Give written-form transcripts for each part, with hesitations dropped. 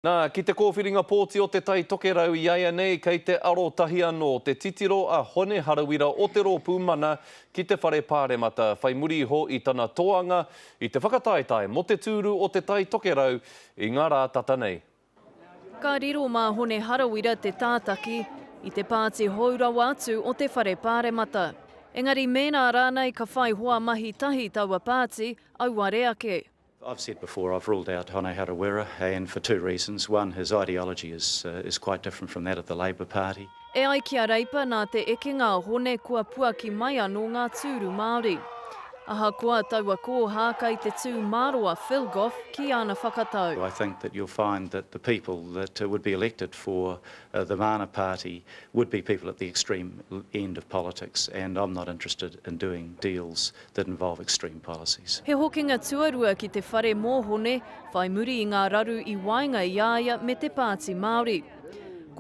Nā, ki te kōwhiringa pōti o Te Tai Tokerau i aianei kei te arotahi anō te titiro a Hone Harawira o te Rōpū Mana ki te Whare Pāremata whai muri iho i tana toanga i te whakataetae mō te tūru o Te Tai Tokerau i ngā rā tata nei. Ka riro mā Hone Harawira te tātaki i te pāti hou rawa atu o te Whare Pāremata. Engari mēnā rānei ka whai hoa mahi tahi taua pāti, auare ake. I've said before I've ruled out Hone Harawira and for two reasons. One, his ideology is, uh, is quite different from that of the Labour Party. E ai ki a Reipa nā te ekenga a Hone kua puaki mai anō ngā tūru Māori. Ahakoa taua kōhā kai te tū mārō a Phil Goff ki ana whakatau. I think that you'll find that the people that uh, would be elected for uh, the Mana Party would be people at the extreme end of politics and I'm not interested in doing deals that involve extreme policies. He hokinga tuarua ki te whare mō Hone, whai muri i ngā raru i waenga i a ia me te Pāti Māori.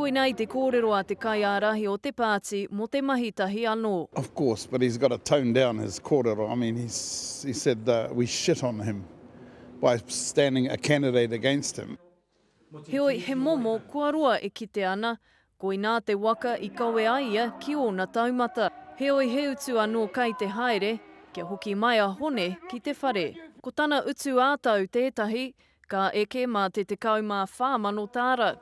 Koinā i te kōrero a te kaiārahi o te pāti mō te mahi tahi anō. Of course, but he's got to tone down his kōrero. I mean, he's, he said that we shit on him by standing a candidate against him. Heoi, he momo kua roa e kite ana, koinā te waka i kawe ai ia ki ōna taumata. Heoi, he utu anō kai te haere, kia hoki mai a Hone ki te whare. Ko tana utu ā-tau tētahi, ka eke mā te 14,000 tāra.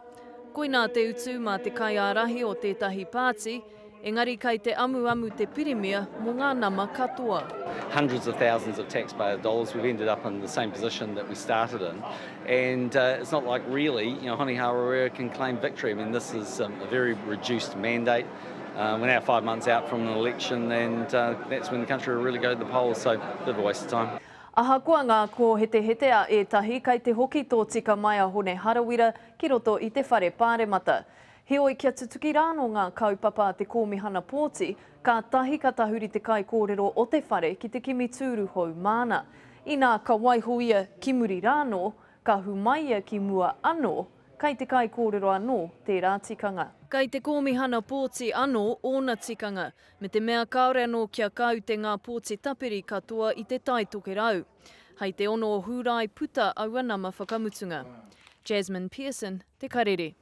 Koinā te utu mā te kaiārahi o tētahi pāti, Engari kei te amuamu te Pirimia mō ngā nama katoa. Hundreds of thousands of taxpayer dollars, we've ended up in the same position that we started in and it's not like really, you know, Hone Harawira can claim victory. I mean this is a very reduced mandate. We're now five months out from an election and that's when the country will really go to the polls, so a bit of a waste of time. Ahakoa ngā kōhetehete a ētahi, kei te hoki tōtika mai a Hone Harawira ki roto i te Whare Pāremata. Heoi, kia tutuki rānō ngā kaupapa a te Kōmihana Pōti, kātahi ka tahuri te kaikōrero o te whare ki te kimi tūru hou māna. Inā ka waiho ia ki muri rānō, ka humai ia ki mua anō, kai te kaikōrero anō tērā tikanga. Kai te Kōmihana Pōti anō ōna tikanga, me te mea kāore anō kia kaute ngā pōti tapiri katoa i Te Tai Tokerau. Hei te ono o Hūrae puta aua nama whakamutunga. Jasmine Pearson, Te Karere.